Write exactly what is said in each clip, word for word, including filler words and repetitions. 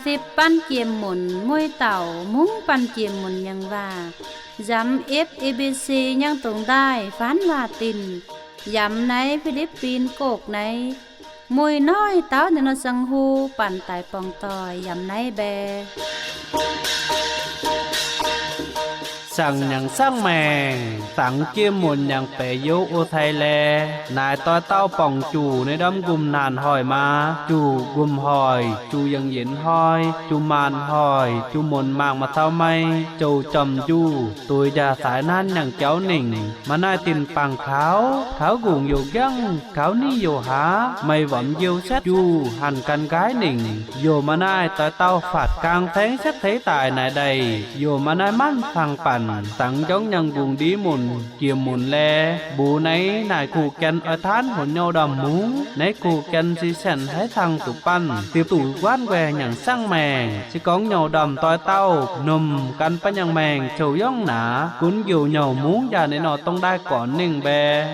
Phip pan kiêm mun, mui tau mung pan kiêm mun ñang va. Yam F A B C ñang tung dai, phan va tin. Yam nai Philippines kok nai. Mui noi tau nai no sang hu pan tai pong toi yam nai be. Sang ñang sang meng, tang kiêm mun ñang pe yô u thai le, nai toi tau pong chu nai đom gum nan hoi ma, chu gum hoi, chu yang yin hoi, chu man hoi, chu mun mang ma thau mai, chu chom ju, tui ja sai nan ñang chau ning, ma nai tin pang khau, khau gung yô giăng, khau ni yô ha, mai vam yô set ju, hăn kan gai ning, yô ma nai toi tau phat kang theng set thế tài nai đài, yô ma nai man phang pan, tang jong ñang gung đi mun, kiêm mun le, bu nai, nai khu ken oi than hôn nhô đom mung, nai khu ken si sen hai thang tu pan, tip tu quan que ñang sang meng, si kong nhô đom toi tau, num kan pan ñang meng, châu yong na, kun yô nhô mung ja nai no tong đai kon ning be.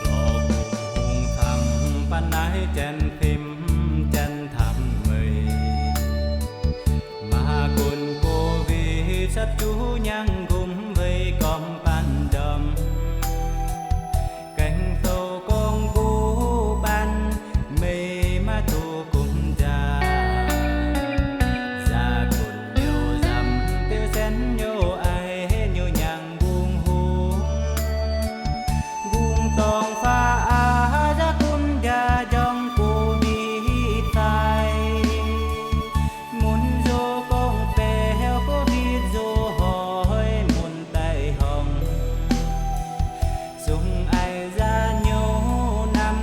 Lo kum hung thang pan nai chen phim chen tham mei. Ma kun Covid sat chu ñang gum vei kom pan dom. Keng thâu kong gu ban mei ma tu kum ja. Za kun nhiều dăm tiêu sen nhiều ai nhiều nhang gung hung. Gung tong pha a za kum ja jong Covid tai. Mun yô kong pe heo Covid yô hoi mun tai hong. Sung ai za nhiều năm,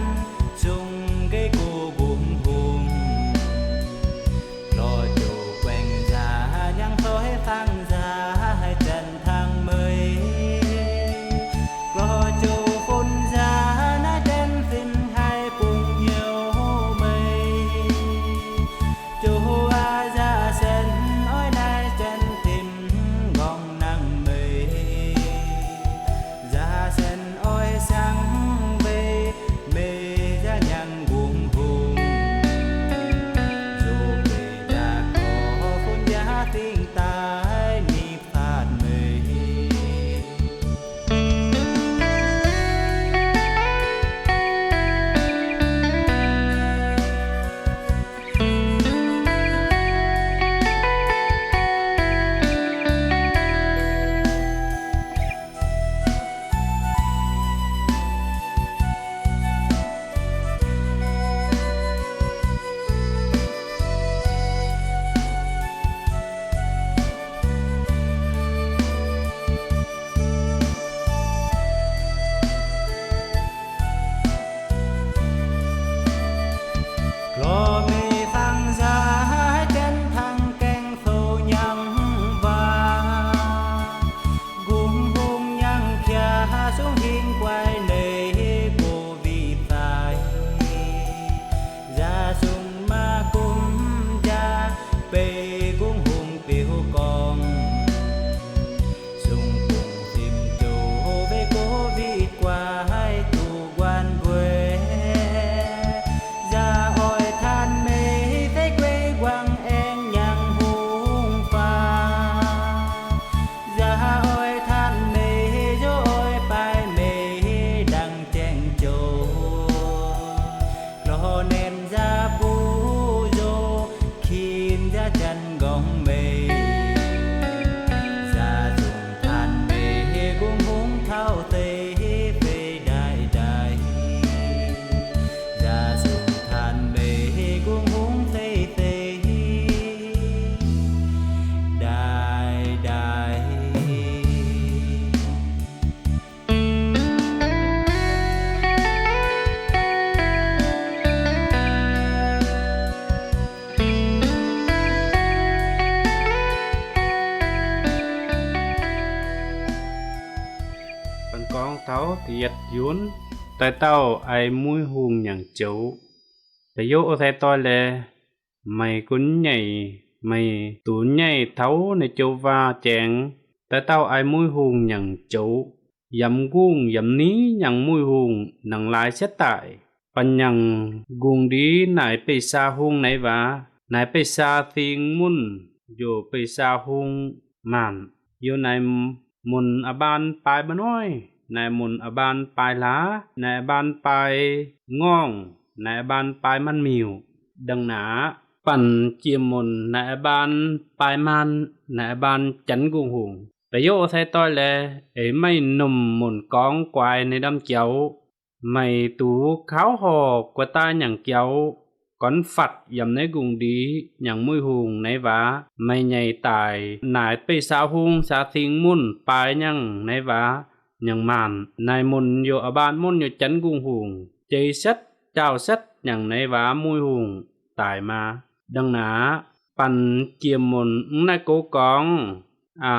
sung gei gu gung hung. Lo chu queng za ñang thoi thang za hai chân thang mei. Lo chu phun za na chân xin hai pung nhiều mei. Chu a za sen oi nai chân tim gong nang mei. Za sen oi sang mei, mei za ñang gung hung. Zu mei za ko phun ya ting tai ni phat mei. Lo mei thang za hai chân thang keng thâu nhang va. Gung hung nhang khia ha sung hing quai nei Covid tai. Za sung ma kum ja pei gung hung piu kong. Sung pung phim chu vei Covid quai tu quan gue. Za oi than mei thei quei quang eng nhang hung pha. Za oi than mei yô oi pai mei đăng cheng châu. Lo nen za pu yô khin za chân gong mei. Za sung than mei gung hung thâu tei phei đai đai. Za sung than mei gung hung Ti yet yun, tai tau ai mui hung nhang châu. Tai yo o sai toi le, mai kun nhai, mai tu nhai thau ne châu va cheng, tai tau ai mui hung nhang châu. Yam gung, yam ni nhang mui hung, nang lai siat tai. Panh nhang gung di nai pei sa hung nai va, nai pei sa thing mun, yo pei sa hung man. Yo nai mun aban pai manoi, nai mun aban pai la, nai aban pai ngong, nai aban pai man miu. Đăng na, panh chiêm mun nai aban pai man, nai aban chăn gung hung. Tai yo o sai toi le, ei mai num mun kong kuai nai đam kiau. Mai tu khao ho kua ta nhang kiau, kon phật yam nai gung di nhang mui hung nai va, mai nhai tai, nai pei sa hung sa thing mun pai nhang nai va, nhang man, nai mun yo aban mun yo chăn gung hung, chei set, chao set nhang nai va mui hung tai ma. Đăng na, panh chiêm mun nai kô kong, a,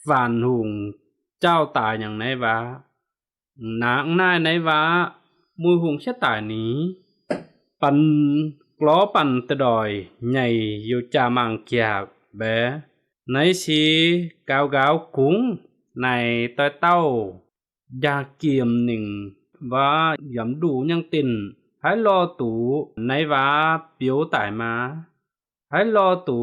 phan hung chao tai nhang nai va. Na nai nai va, mui hung siat tai ni. Panh klo panh tơdoi, nhai yo cha mang kiak be. Nai si gao gao kung, nai toi tau. Ja kiêm ning va yam du nhang tin. Hai lo tu, nai va piu tai ma. Hai lo tu,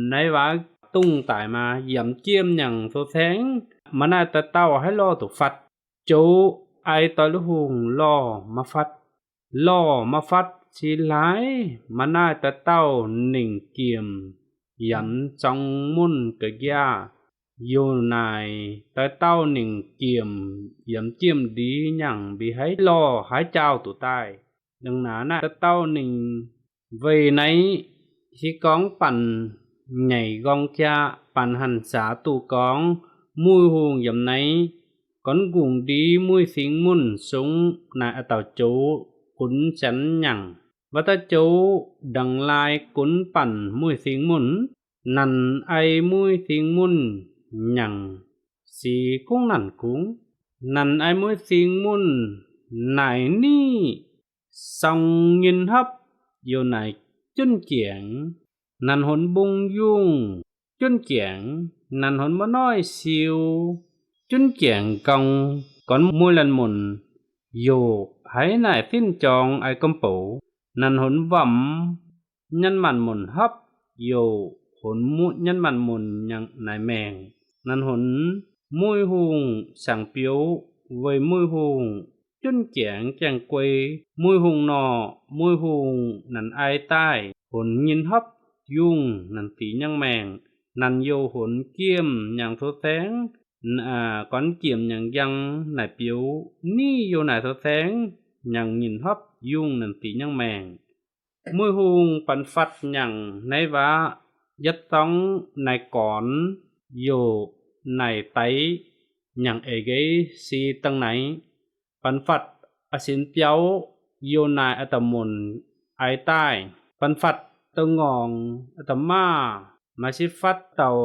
nai va tung tai ma, yam chiêm nhang so seng, ma nai tai tau hai lo tu phật. Châu ai toi lu hung lo ma phật. Lo ma phật si lai, ma nai tai tau ning kiêm, yam song mun kơ gia. Yo nai tai tau ning kiêm, yam chiêm di nhang bi hai lo hai chao tu tai. Đăng na nai tai tau ning Vei nai, si kong panh nhảy gong kia panh hăn sa tu kong, mui hung yam nai, kon gung di mui sing mun sung nai atau chô kun sen nhang. Vata chô đăng lai kun panh mui sing mun, năn ai mui sing mun nhang si kung năn kung, năn ai mui sing mun nai ni song ngin hấp, yo nai chun kieng, năn hôn bung yung chun kieng, năn hôn mơ noi siu chun kieng kong, kon mui lăn mun, yo hai nai tin chong ai kâm pô, năn hôn vâm nhăn măn mun hấp, yo hôn mu nhăn măn mun nhang nai meng, năn hôn mui hung sang piu, vei mui hung chun kieng kieng kuei, mui hung no, mui hung năn ai tai, hôn ngin hấp, yung năn ti nhang meng, năn yo hôn kiêm nhang so seng, n-, a, kon kiêm nhang yang nai piu, ni yo nai so seng, nhang ngin hấp, yung năn ti nhang meng. Mui hung păn phật nhang nai va, yat tong nai kon, yo nai tai, nhang ê gei si tăng nai. Păn phật a sin piau, yo nai a ta mun ai tai. Păn phật ta ngong a ta ma, ma si phật tau,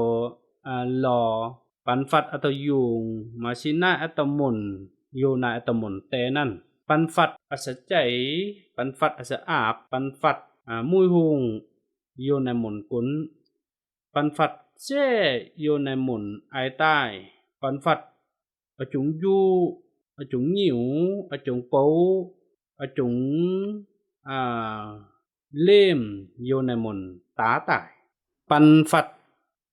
a, lo. Păn phật a ta yung, ma si nai a ta mun, yo nai a ta mun te năn. Păn phật a sa chai, păn phật a sa ap, păn phật, a, mui hung, yo nai mun kun. Păn phật se, yo nai mun ai tai. Păn phật a chung ju, a chung ngiu, a chung pâu, a chung, a, lêm, yo nai mun ta tai. Păn phật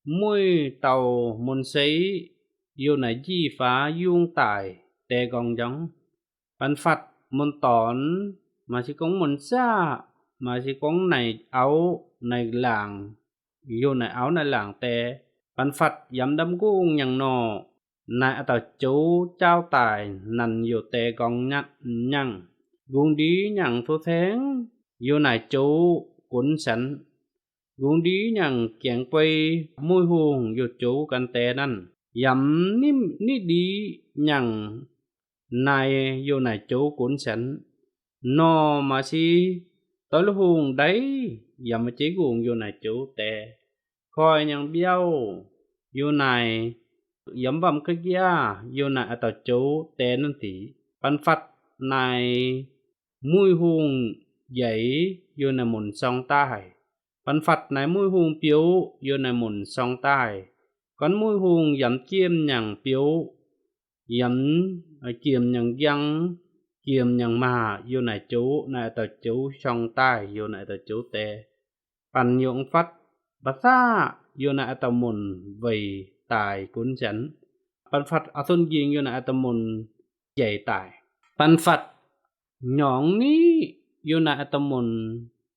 mui tau mun sei, yo nai ji pha yung tai, te gong jong. Păn phật mun ton, ma si kong mun sa, ma si kong nai ao, nai lang, yo nai ao nai lang te. Păn phật yam đam gung nhang no, nai a ta chô chao tai, năn yo te gong nhang, nhang. Gung di nhang so seng, yo nai chô kun sen. Gung di nhang kieng kuei mui hung yo chô kan te năn. Yam ni, ni di nhang nai yo nai chô kun sen. No ma si tơ lu hung dai, yam ma chi gung yo nai chô te. Khoi nhang biau, yo nai yom bam ka gia, yo nai a tau châu te nan ti. Panh Phật nai mui hung jay, yo nai mun song tai. Panh Phật nai mui hung piu, yo nai mun song tai. Kon mui hung yam kiêm nhang piu, yam, a, kiêm nhang giang, kiêm nhang ma, yo nai châu, nai a tau châu song tai, yo nai a tau châu te. Panh yo Phật, ba sa, yo nai a tau mun vay tai kun sen. Panh Phật a sun jing, yo nai a tau mun jay tai. Panh Phật nhong ni, yo nai a tau mun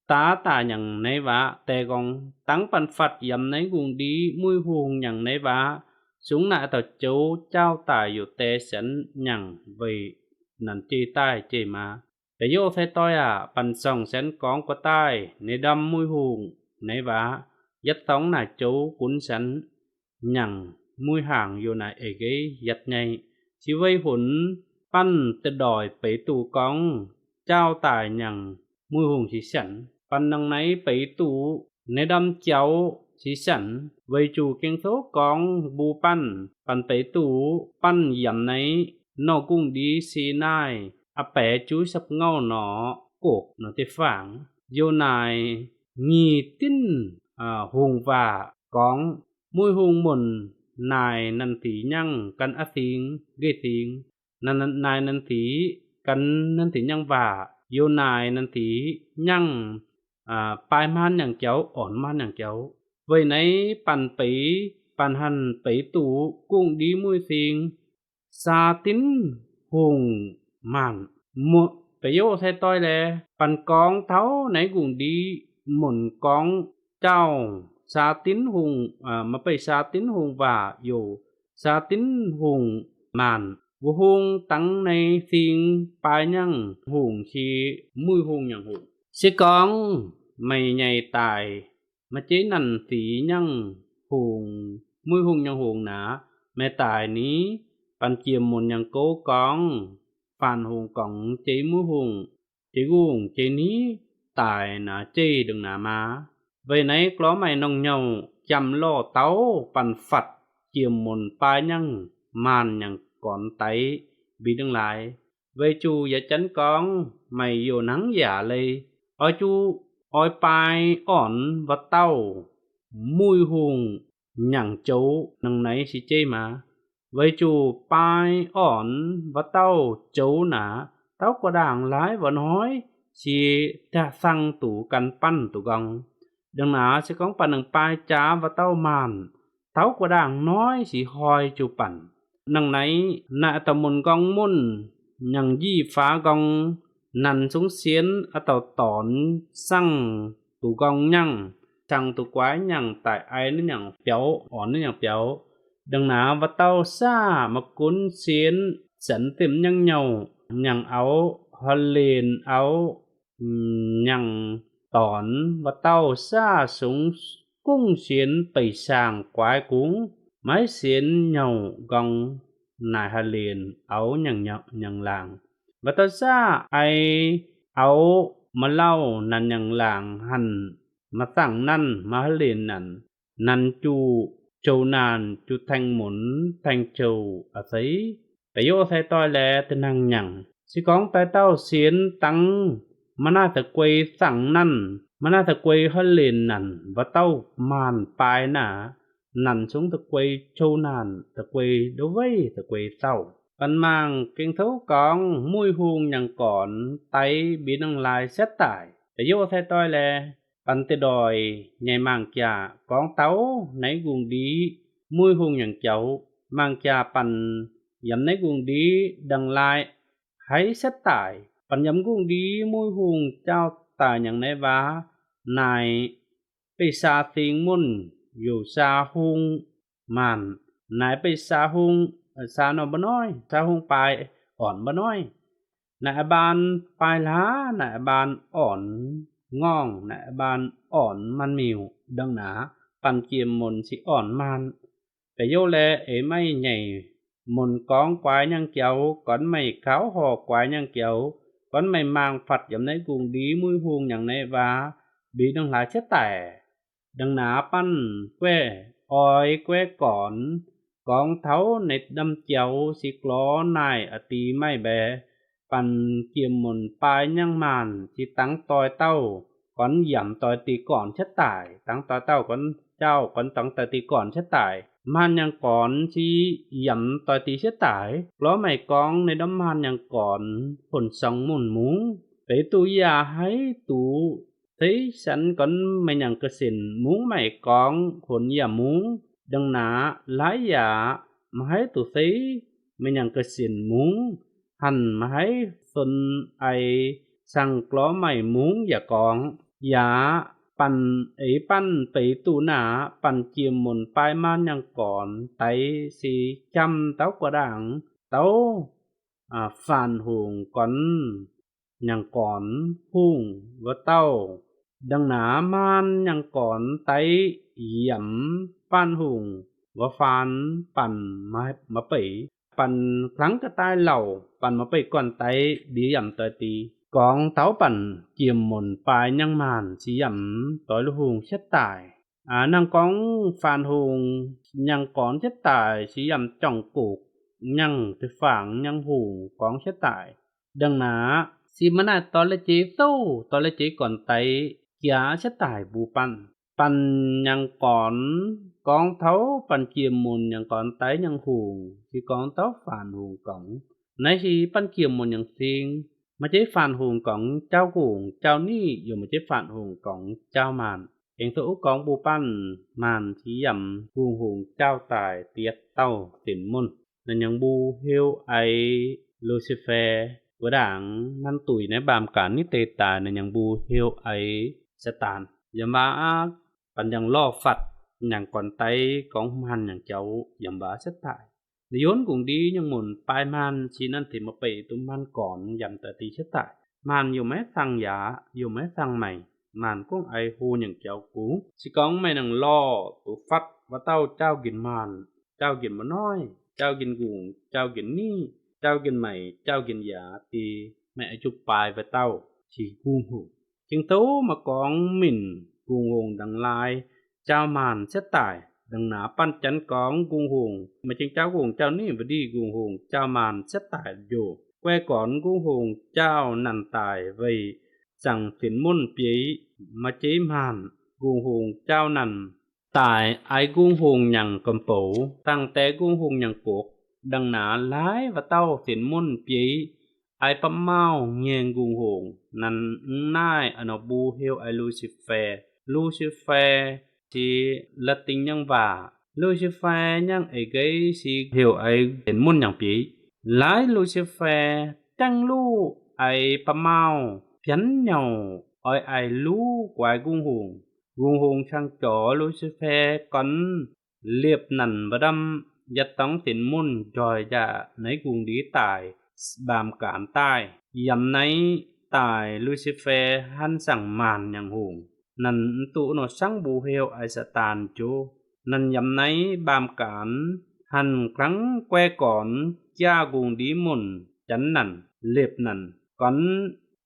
ta tai nhang nai va te gong, tăng Panh Phật yam nai gung đi mui hung nhang nai va, sung nai a tau châu chau tai yo te sen nhang vay nan chê tai chê ma. Te yo se toi a, panh song sen kong kwa tai, nai đam mui hung nai va, yat thong nai châu kun sen, nhang mui hang yo nai e gei yat nhai. Si vay hun panh te doi pay tu kong, chau tai nhang mui hung si sen. Panh nang nai pay tu, nai đam chau si sen, vay chu kiăng thô kong bu panh, panh pay tu, panh yam nai, no gung đi si nai, a pe chu sap ngau no, kok no te phang. Yo nai, ngi tin, a, hung va, kong, mui hung mun, nai nan ti nhang, kan a thing, gei thing, nan, nan, nai nan ti, kan nan ti nhang va, yo nai nan ti, nhang, a, pai man nhang chau, on man nhang chau. Vay nai panh pay, panh hăn pay tu, gung đi mui thing, sa tin hung man. Mu, pe yo se toi le, panh kong thâu nai gung đi mun kong chau, sa tin hung, a, ma pay sa tin hung va yo, sa tin hung man. Vu hung tăng nai thing pai nhang hung si mui hung nhang hung. Si kong, mei nhai tai, ma chê nan ti nhang hung, mui hung nhang hung na, mei tai ni, panh kiêm mun nhang kô kong, phan hung kong, chê mui hung, chê gung, chê ni, tai na chê đơng na ma. Vay nai klo mei nong nhâu, kiam lo tâu, panh Phật, kiêm mun pai nhang, man nhang kon tai, bi đơng lai. Vay chu ya chăn kong, mei yo nang ya lei. Oi chu, oi pai on, va tâu, mui hung, nhang châu, nang nai si chê ma. Vay chu pai on, va tâu, châu na, tâu kwa đang lai, va nói, si ta thăng tu kan panh tu gong. Đơng na, si kong panh nang pai cha, va tâu man, tâu kwa đang nói, si hoi chu panh. Nang nai, na a tau mun gong mun, nhang ji pha gong, nan sung sien, a tau ton, sang, tu gong nhang, sang tu kwai nhang, tai ai ni nhang piau, on ni nhang piau. Đơng na, va tâu sa, ma kun sien, sen tim nhang nhâu, nhang au, hơ lin au, nhang ton, va tâu sa sung kung sien pay sang kwai kung, mai sien nhâu gong nai hơ lin au nhang nhâu, nhang lang. Va tâu sa ai au ma lau nan nhang lang hăn ma thăng nan ma hơ lin nan. Nan chu, châu nan, chu theng mun, theng châu, a sei. Pe yo sei toi le, te nang nhang. Si kong tai tâu sien tăng, ma na te kuei thăng nan, ma na te kuei hơ lin nan, va tâu man pai na, nan sung te kuei châu nan, te kuei đơ vei, te kuei tâu. Panh mang, kiăng thâu kong, mui hung nhang kon, tai bi nang lai set tai. Pe yo sei toi le, panh te doi, nhai mang kia, kong tâu, nai gung đi, mui hung nhang châu, mang kia panh, yam nai gung đi, đăng lai, hai set tai, panh yam gung đi, mui hung chau tai nhang nai va, nai, pay sa thing mun, yo sa hung, man, nai pay sa hung, sa no ba noi, sa hung pai, on ba noi. Nai a ban pai la, nai a ban on ngong, nai a ban on man miu, đơng na, panh kiêm mun si on man. Pe yo le, e mai nhai, mun kong kwai nhang kiau, kon mai khao ho kwai nhang kiau, kon mai mang Phật yam nai gung đi, mui hung nhang nai va, bi đăng lai set tai. Đăng na panh kwe, oi kwe kon, kong thâu ne đam kiau si klo nai a ti mai be, pan kiêm môn pai nhang man si tang toi tâu, kón yam toi ti kỏn sét tai, tang toi tâu kón chau, kón tang toi ti kỏn sét tai. Man nhang kỏn si yam toi ti sét tai, klo mai kong ne đam man nhang kỏn hôn song môn mung. Pei tu ya hai tu, tei san kón mai nhang kơ sin mung mai kong hôn ya mung, đăng na lai ya, ma hai tu tei mai nhang kơ sin mung, hăn ma hai sôn ai sang klo mai mung ya kong, ya pan ei pan pei tu na, pan kiêm môn pai man nhang kỏn, tei si chăm tâu kơ đang, tâu, à, Phan Hùng kón, nhang kỏn Hùng va tâu. Đăng na man nhang kỏn tei yam Phan Hùng va Phan pan ma, ma pei. Pan khăng kơ tai lầu, pan ma pei kỏn tei đi yam toi ti. Kong thâu pan kiêm môn pai nhang man si yam toi lu Hùng sét tai. À, nhang kong Phan Hùng nhang kỏn sét tai si yam chong kuk, nhang ti phang nhang Hùng kong sét tai. Đăng na, si ma nai toi lê chi tu, toi lê chi kỏn tei, kia sét tai bu pan. Pan nhang kỏn, kong thâu pan kiêm môn nhang kỏn tei nhang Hùng, si kong thâu Phan Hùng kong. Nai si pan kiêm môn nhang sing, ma chi Phan Hùng kong chau Hùng, chau ni, yo ma chi Phan Hùng kong chau man. Eng thâu kong bu pan man si yam Gung Hùng chau tai tiet tâu sin môn. Năn nhang bu hiu ai Lucifer vơ đang năn tui nai bam kan ni tê tai năn nhang bu hiu ai Satan. Yam ba a pan nhang lo phật nhang kon tay kong man nhang chau yam ba sét tai. Năn yon gung đi nhang môn pai man si năn thi ma pei tu man kon yam ta ti sét tai. Man yo mai sang ya, yo mai sang mai. Man kong ai hu nhang chau kung. Si kong mai nang lo tu phật va tau chau gin man, chau gin manoi, chau gin gung, chau gin ni, chau gin mai, chau gin ya ti mai ai chu pai va tau si Gung Hùng. Ching tâu ma kong min Gung Hùng đăng lai chau man sét tai. Đăng na pan chăn kong Gung Hùng ma ching chau gung chau ni va đi Gung Hùng chau man sét tai yo. Kue kon Gung Hùng chau năn tai vei sang sin môn piei ma chei man Gung Hùng chau năn tai ai Gung Hùng nhang kơmpau, tang te Gung Hùng nhang kok, đăng na lai va tau sin môn piei ai pơmao ngieng Gung Hùng, năn nai ano bu hiu ai Lucifer. Lucifer si Latin nhang va. Lucifer nhang ai gei si hiu ai sin môn nhang piei. Lai Lucifer chăng lu ai pơmao phiăn nhau oi ai lu kuai Gung Hùng. Gung Hùng sang cho Lucifer kon liep năn va đăm yat tong sin môn joi ja nai gung đi tai bam kan tai. Yam nai tai Lucifer hăn sang man nhang Hùng. Năn ntu no sang bu hiu ai Satan chu. Năn yam nai bam kan hăn krăng kue kon kia gung đi môn chăn năn liep năn kon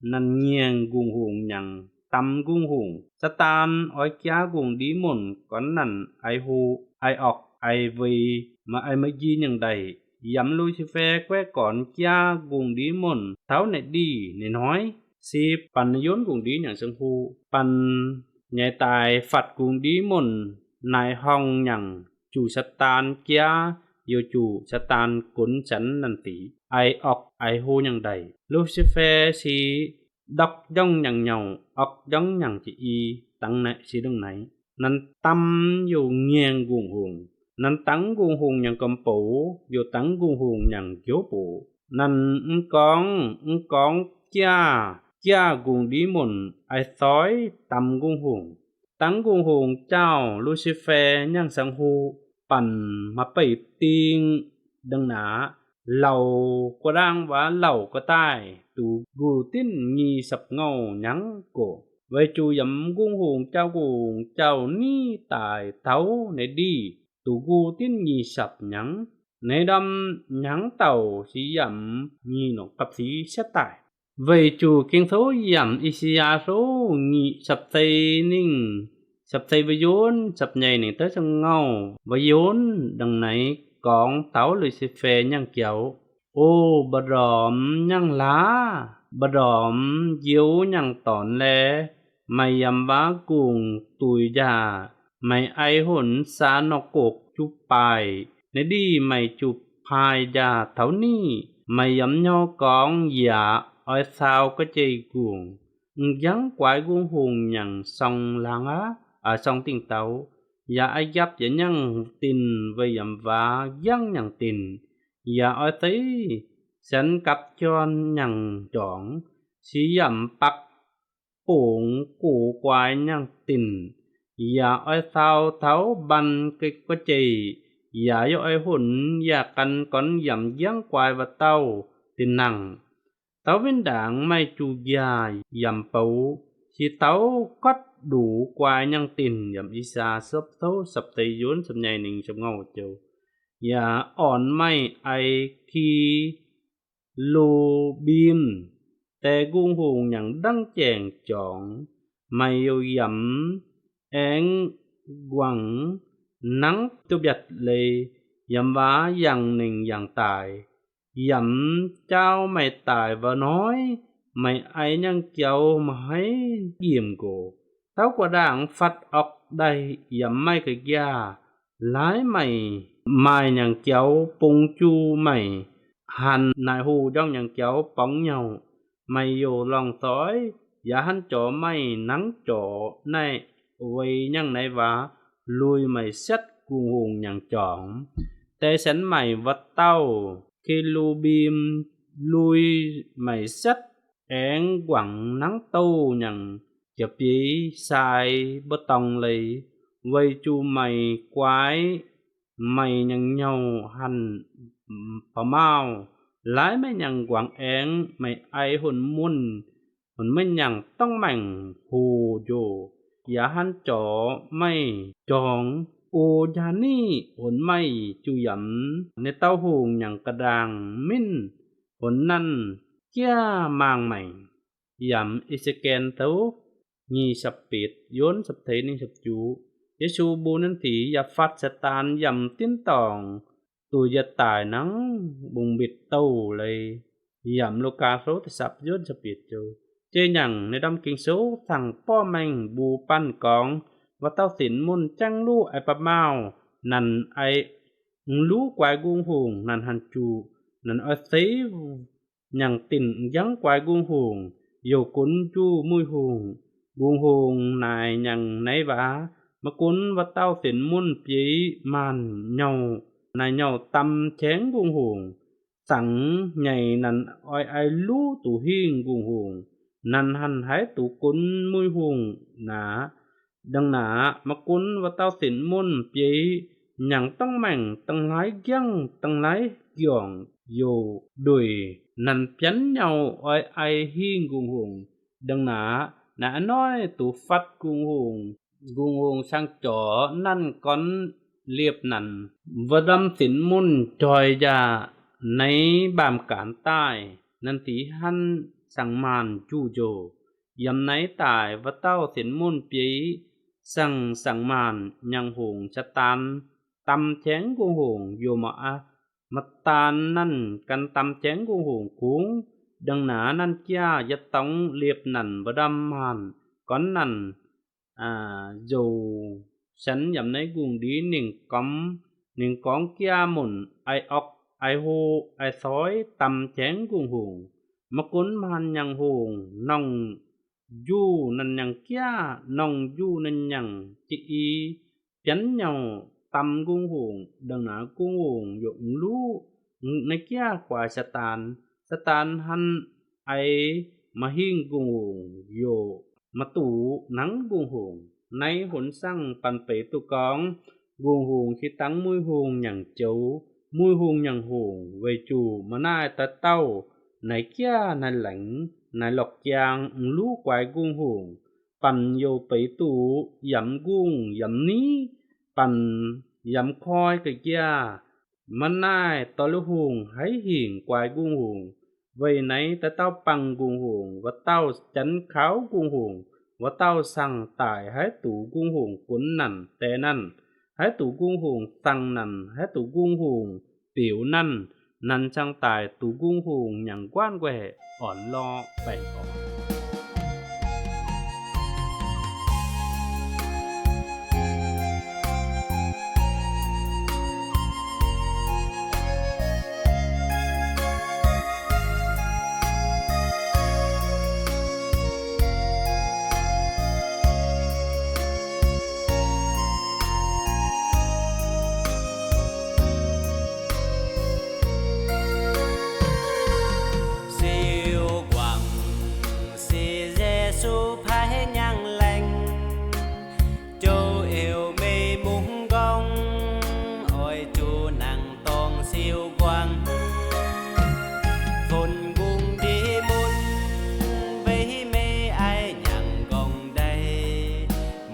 năn ngieng Gung Hùng nhang tâm Gung Hùng. Satan oi kia gung đi môn kon năn ai hu, ai ok, ai vei, ma ai ma ji nhang đai. Yam Lucifer kue kon kia gung đi môn thâu nai đi nai noi. Si pan yon gung đi nhang sang hu, pan nhai tai phật gung đi môn nai hong nhang chu Satan kia yo chu Satan kun chăn năn ti ai ok ai hu nhang đai. Lucifer si đok jong nhang nhau, ok jong nhang chi i, tang nai si đăng nai. Năn tâm yo ngieng Gung Hùng. Năn tang Gung Hùng nhang kơmpau, yo tang Gung Hùng nhang gio po. Năn nkong, nkong kia, kia gung đi môn ai soi tâm Gung Hùng. Tang Gung Hùng chau Lucifer nhang sang hu pan ma pei ting đăng na lầu kua đang va lầu kua tai tu gu tin nhi sập ngâu nhang ko. Vei chu yam Gung Hùng chau gung chau ni tai thâu nai đi tu gu tin nhi sập nhang. Nai đăm nhang tau si yam nhi nong kap si sét tai. Vei chu kiêng sâu yam Isaiah sâu nhi sập sei ning, sập sei va yon, sập nhai ning tơ sang ngâu va yon đăng nai kong thảo Lucifer nhang kiau. O, bơđom nhang la, bơđom yơh nhang ton le, mày yam va gung tui ja, mày ai hŭn sa nŏk kok chu pai, ne di mày chu pai ja thảo ni, mày yam nhŏ kong ya, ơi thao kơ chei gung. Yang kuai gung hùng nhang song lang a, a song ting tau. Ya ai yap ya nhang tin vei yam va yang nhang tin. Ya ơi tei, sen kap chon nhang chong, si yam pak pong ku kuai nhang tin. Ya ơi thao thao ban kơ kơ chei, ya yo ơi hŭn, ya kan kon yam yang kuai va tau tin nang. Tau vin đang mày chu ya yam pâu, si tau kơt du kuai nhang tin yam Isa sơp thâu sơp tây yôn sơp nhai ning sơp ngâu châu. Ya ôn mày ai khi lu bim, te gung hùng nhang đăng cheng chong, mày yo yam eng guang nang tu biat lei, yam va yang ning yang tai. Yam chao mày tai va noi, mày ai nhang kiau mă hai yim go. Tau kua đang phăt ŏk đai yam mày kơ gia. Lai mày, mày nhang kiau pung chu mày. Hăn nai hu jong nhang kiau pong nhau. Mày yo long soi, ya hăn cho mày nang cho nai, vei nhang nai va, lui mày săt gung hùng nhang chong. Te sen mày va tau, khi lu bim lui mày săt, eng guang nang tâu nhang, ya pi sai bơ tong lei, vei chu mày kuai, mày nhang nhau hăn pamao, lai mày nhang guang eng, mày ai hŭn mun, hŭn mă nhang tong meng hu jo. Ya hăn cho mày chong, u ja ni hŭn mày chu yam, ne tau hùng nhang kơ đang min, hŭn năn kia mang mày. Yam Êsêkiel thâu, nhi săp pit, yôn săp thê ning săp chu. Yêsu bu năn thi, ya phăt Satan yam tin tong, tu ya tai nang bung bit tâu lei. Yam Luka sô tê săp yôn săp pit châu. Chê nhang ne đam king sô thăng pô meng bu păn kong, va tau thin mun chăng lu ai pamao, năn ai lu kuai gung hùng, năn hăn chu, năn ai thê nhang tin yang kuai gung hùng, yo kun chu mui hùng, gung hùng nai nhang nai va, mă kun va tau thin mun piei man nhau, nai nhau tâm cheng gung hùng, săng nhai năn oi ai lu tu hing gung hùng, năn hăn hai tu kun mui hùng na, đăng na, mă kun va tau thin mun piei, nhang tong meng, tong lai giang, tong lai giong, yo, đuôi, năn pian nhau oi ai hing gung hùng, đăng na, na noi tu phăt gung hùng, gung hùng sang cho năn kon liep năn. Va đam thin mun choi ja, nai bam kan tai, năn ti hăn sang man chu jo. Yam nai tai va tau thin mun piei, sang sang man nhang hùng Satan, tâm cheng gung hùng, yo mă a, mă tan năn kan tâm cheng gung hùng kung, đăng na năn kia ya tong liep năn va đam man, kon năn, a, yo, sen yam nai gung di ning kom, ning kong kia mun, ai ŏk, ai hu, ai soi, tâm cheng gung hùng. Mă kun man nhang hùng, nong ju năn nhang kia, nong ju năn nhang, chi i, pian nhau tâm gung hùng, đăng na gung hùng, yo lu, nai kia kuai Satan, Satan hăn ai mă hing gung hùng, yo, mă tu nang gung hùng, nai hŭn sang păn pei tu kong, gung hùng si tăng mui hùng nhang châu, mui hùng nhang hùng, vei chu mă nai ta tau, nai kia nai leng, nai lok kiang, lu kuai gung hùng, păn yo pei tu, yam gung, yam ni, păn yam khoi kơ kia, mă nai tơ lu hùng, hai hing kuai gung hùng, vei nai ta tau păng gung hùng, va tau chăn khao gung hùng, va tau sang tai hai tu gung hùng kun năn, te năn, hái tù gung hùng tăng năn, hái tù gung hùng piu năn, năn chăng tai tù gung hùng nhăng quan quê ỏn lo peng ỏn. Siu Quảng, si Yêsu phai nhăng leng, châu Âu mê mung gong, ôi chu nang tong Siu Quảng. Phun gung di mun, vei mê ai nhăng gong đai,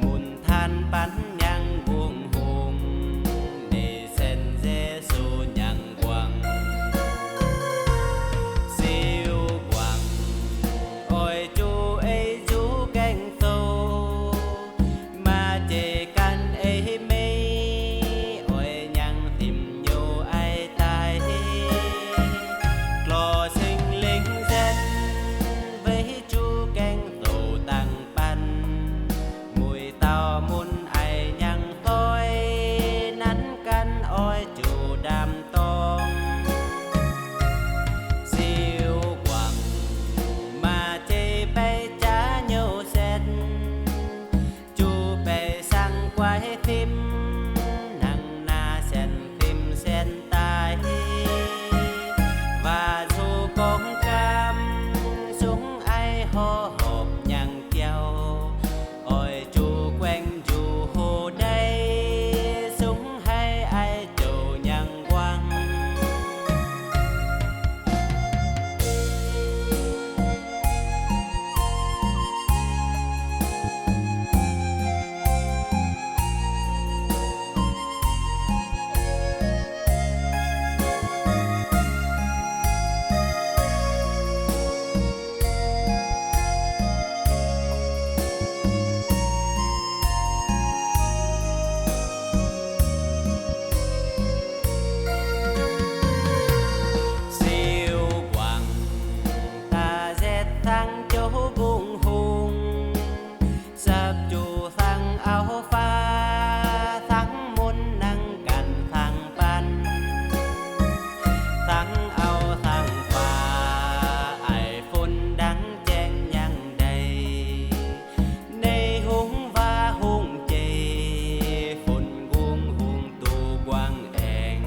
mun than păn nhăng gung hùng, nê sen Yêsu nhăng Quảng. Siu Quảng, ôi chu ê chu keng tô, ma che kan ê mê, ôi nhăng thim nhu ai tai. Lo sing ling zen, vei chu keng tô tăng păn, mui tao mun ai nhăng toi, năn kan ôi chu đam tong. Siu Quảng, ma che pê cha nhu sen, chu pê sang quai thim, nang na sen thim sen tai. Và dù con cam súng ai hô hộp nhang kiao, ôi chu queng chu hô đai, súng hai ai châu nhăng quang. Siu Quảng, ta zet thăng châu gung hùng, sắp chu thăng ao pha, thăng mun nang kan thăng păn, thăng ao thăng pha, ai phun đăng cheng nhăng đai. Nê hùng va hùng che, phun gung hùng tu quang eng.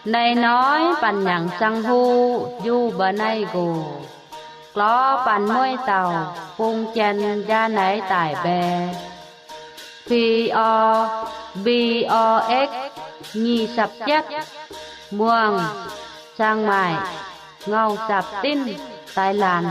Nai nói păn nhăng sang hu, yu ba nai gu. Klo păn muay tàu, phung chen ja nai tai be. P O, B O X, nyi sập chất, Muang, Chiang Mai, Ngau Sap Tin, Thái Lan.